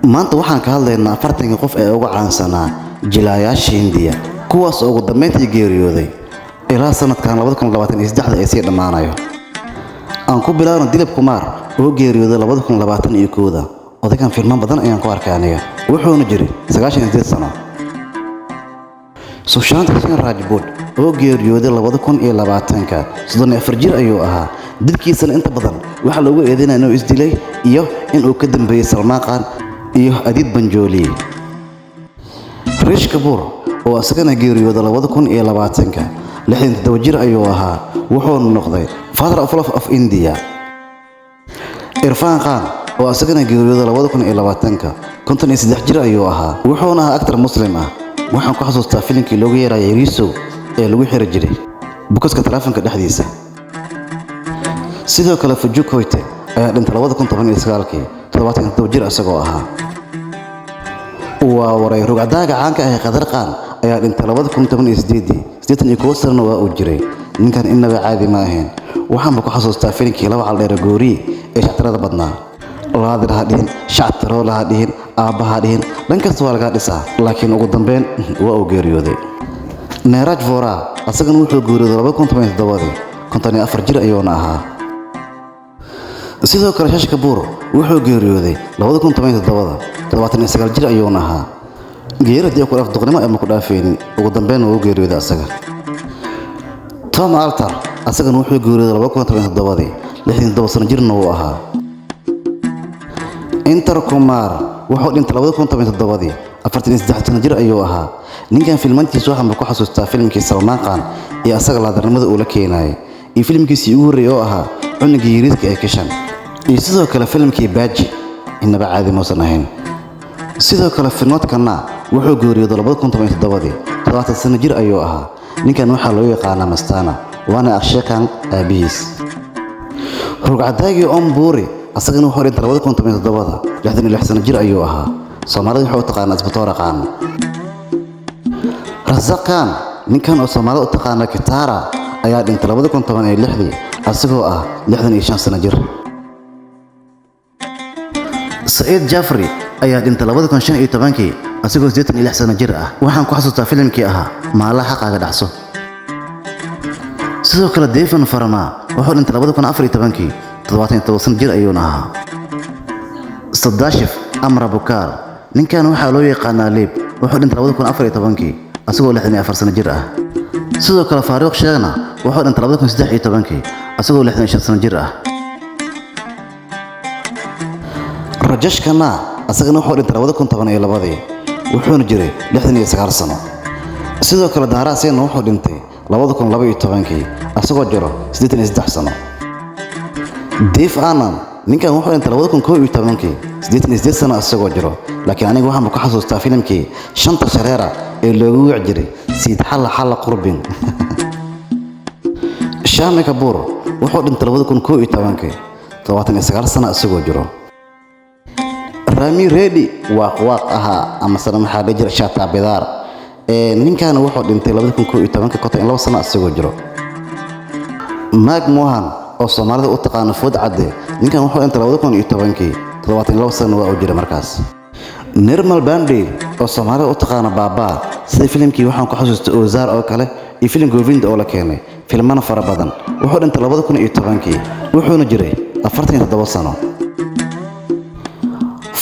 Maanta waxaan ka hadlaynaa 40-kii qof ee ugu caansanaa jilaayaasha Hindiya, kuwaas oo ugu dambeyntii geeriyooday ilaa sanadkan 2023 ay sii dhammaanayo. Aan ku bilaabno Dilip Kumar oo geeriyooday 2021. Odaygan filmo badan ayaan ku arkay aniga, wuxuuna jiray 98 sano. Sushant Singh Rajput oo geeriyooday 2020-ka, 34 jir ayuu ahaa. Dilkiisana inta badan waxaa loogu eedeynaya inuu isdilay iyo inuu ka dambeeyey Salmaan Khan iyo Adit Pancholi. Rishi Kapoor oo isagana geeriyooday 2020-ka, 67 jir ayuu ahaa, wuxuuna noqday Father of Love of India. Irfan Khan oo isagana geeriyooday 2020-ka, 53 jir ayuu ahaa, wuxuuna ahaa actor Muslim ah. Waxaan ku xasuustaa filimkii loogu yeerayay Riso ee lagu xiri jiray bukaska taleefanka dhexdiisa. Sidoo kale Fujio Koite ayaa dhintay 2019-kii, 77 jir isagoo ahaa. Waa waray rugcadaaga caanka ah ee Kader Khan ayaa dhintay 2018-dii, 81 sanana waa uu jiray. Ninkan innaba caadi ma ahayn. Waxaanba ku xasuustaa filimkii Laba Caldheere Goori ee shactirada badnaa. Laadir ha dhihin, shactiro ha dhihin, aabba ha dhihin, dhan kasta waa lagaa dhisaa, laakiin ugu dambeyn waa uu geeriyooday. Neeraj Vora asagana wuxuu geeriyooday 2017-dii, 54 jir ayuuna ahaa. Sidoo kale Shashi Kapoor wuxuu geeriyooday 2017-da, 79 jir ayuuna ahaa. Geeridii ku dhaaf duqnimo ama ku dhaafeynin, ugu dambeyn wuu geeriyooday asaga. Tom Alter asagana wuxuu geeriyooday 2017-dii, 67 sano jirna wuu ahaa. Inter Kumar wuxuu dhintay 2017-dii, 43 sano jir ayuu ahaa. Ninkan filmantiisa waxaan ku xasuustaa filimkii Salmaan Khan iyo asaga laadarnimada uu la keenayay, iyo filimkiisii ugu horreeyay oo ahaa Cunugii Yariiska ee Kishan, iyo sidoo kale filimkii Baaji, inaba caadi muusan ahayn. Sidoo kale Vinod Khanna wuxuu geeriyooday 2017-dii, 70 sano jir ayuu ahaa. Ninkan waxaa loo yaqaanaa Mastana, waana Akshay Khan aabihiis. Rugcadaagii Om Puri asagana wuxuu dhintay 2017-da, 66 sano jir ayuu ahaa. Soomaalida waxay u taqaanaa Isbatoora Khan. Rasaq Khan, ninkan oo Soomaalida u taqaana Kitara, ayaa dhintay 2016-dii asagoo ah 65 sano jir. Saciid Jafri ayaa dhintay 2015-kii asagoo 86 sano jir ah. Waxaan ku xasuustaa filimkii ahaa Maalaha Xaqaaga Dhacso. Sidoo kale Deven Varma wuxuu dhintay 2014-kii, 77 sano jir ayuuna ahaa. Sadashiv Amrapurkar, ninkan waxaa loo yaqaanaa Liib, wuxuu dhintay 2014-kii asagoo 64 sano jir ah. Sidoo kale Faaruq Sheekhna wuxuu dhintay 2013-kii asagoo 65 sano jir ah. Rajesh Khanna asagana wuxuu dhintay 2012-dii, wuxuuna jiray 69 sano. Sidoo kale Dara Singh wuxuu dhintay 2012-kii asagoo jiro 83 sano. Dev Anand, ninkan wuxuu dhintay 2011-kii, 88 sano asagoo jiro, laakiin aniga waxaan ku xasuustaa filimkii Shanta Shareera ee loogu wici jiray Siid Xalla Xalla Qurbin. Shammi Kapoor wuxuu dhintay 2011-kii, 79 sano asagoo jiro. Rami Reddy Waaq Waaq ahaa ama sana maxaa la jira Shata Bidaar, ninkan wuxuu dhintay 2011-kii, 52 sano asagoo jiro. Mark Mohan oo Soomaalida u taqaano Food Cadde, ninkan wuxuu dhintay 2010-kii, 72 sano waa uu jiray markaas. Nirmal Pandey oo Soomaalida u taqaano Baaba, sida filimkii waxaan ku xasuustay Ozaar oo kale iyo filim Govind oo la keenay, filmana fara badan, wuxuu dhintay 2010-kii, wuxuuna jiray 47 sano.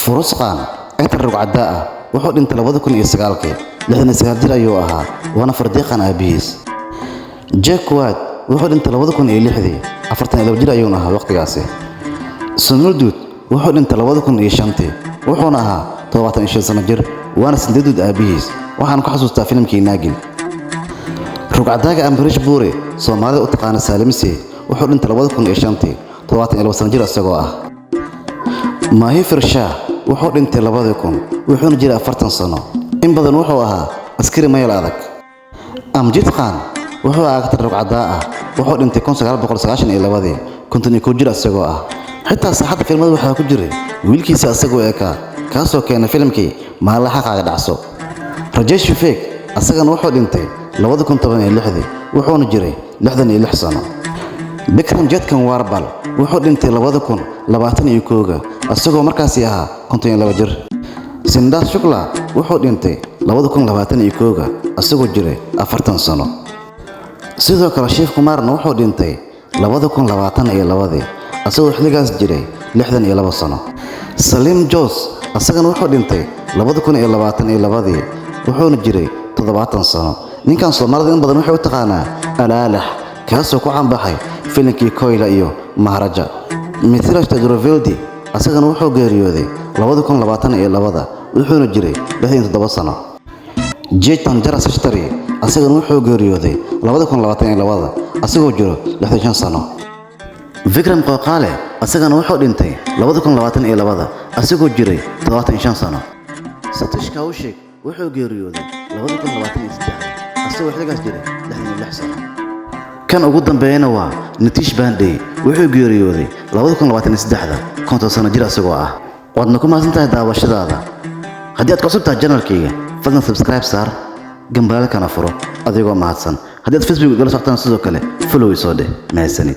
Furus Khan, actor rugcaddaa ah, wuxuu dhintay 2009-kii, 69 jir ayuu ahaa, waana Fardiin Khan aabihiis. Jack Wad wuxuu dhintay 2006-dii, 42 jir ayuuna ahaa waqtigaasi. Sunil Dutt wuxuu dhintay 2005-tii, wuxuuna ahaa 75 sano jir, waana Sanjay Dutt aabihiis. Waxaan ku xasuustaa filimkii Naagin. Rugcadaaga Amrish Puri, Soomaalida u taqaana Saalimse, wuxuu dhintay 2005-tii, 72 sano jir isagoo ah. Mahifir Shah wuxuu dhintay 2000, wuxuuna jiray 40 sano. In badan wuxuu ahaa askari mayal adag. Amjad Khan wuxuu ahaa actor rugcadaa ah, wuxuu dhintay 1992-dii, 51 jir isagoo ah. Xitaa saaxadda filmada waxaa ku jiray wiilkiisa asagoo ekaa, kaasoo keenay filimkii Maalaha Xaqaaga Dhacso. Rajesh Vivek asagana wuxuu dhintay 2016-dii, wuxuuna jiray 66 sano. Bikram Jetkan Warbal wuxuu dhintay 2021-ga asagoo markaasi ahaa 52 jir. Sindaas Shukla wuxuu dhintay 2021-ga asagoo jiray 40 sano. Sidoo kale Shiv Kumarna wuxuu dhintay 2022-dii asagoo xilligaas jiray 62 sano. Salim Jose asagana wuxuu dhintay 2022-dii, wuxuuna jiray 70 sano. Ninkan Soomaalida in badan waxay u taqaanaa Alaalax, kaasoo ku caanbaxay filinkii Koyla iyo Maharaja. Mithila Chaturvedi asagana wuxuu geeriyooday 2022-da, wuxuuna jiray 67 sano. Jetan Jarasashtari asagana wuxuu geeriyooday 2022-da asagoo jiro 65 sano. Vikram Qoqale asagana wuxuu dhintay 2022-da asagoo jiray 75 sano. Satish Kaushik wuxuu geeriyooday 2023-da asagoo xilligaas jiray 66 sano. Kan ugu dambeeyana waa Nitish Pandey, wuxuu geeriyooday 2023-da 50 sano jir asagoo ah. Waadna ku mahadsan tahay daawashadaada. Haddii aad ku cusub tahay channelkayga, fadlan subscribe saar, gambalaalkana furo adigoo mahadsan. Haddii aad Facebook igala socotaan sidoo kale follow isoo dheh. Mahadsanid.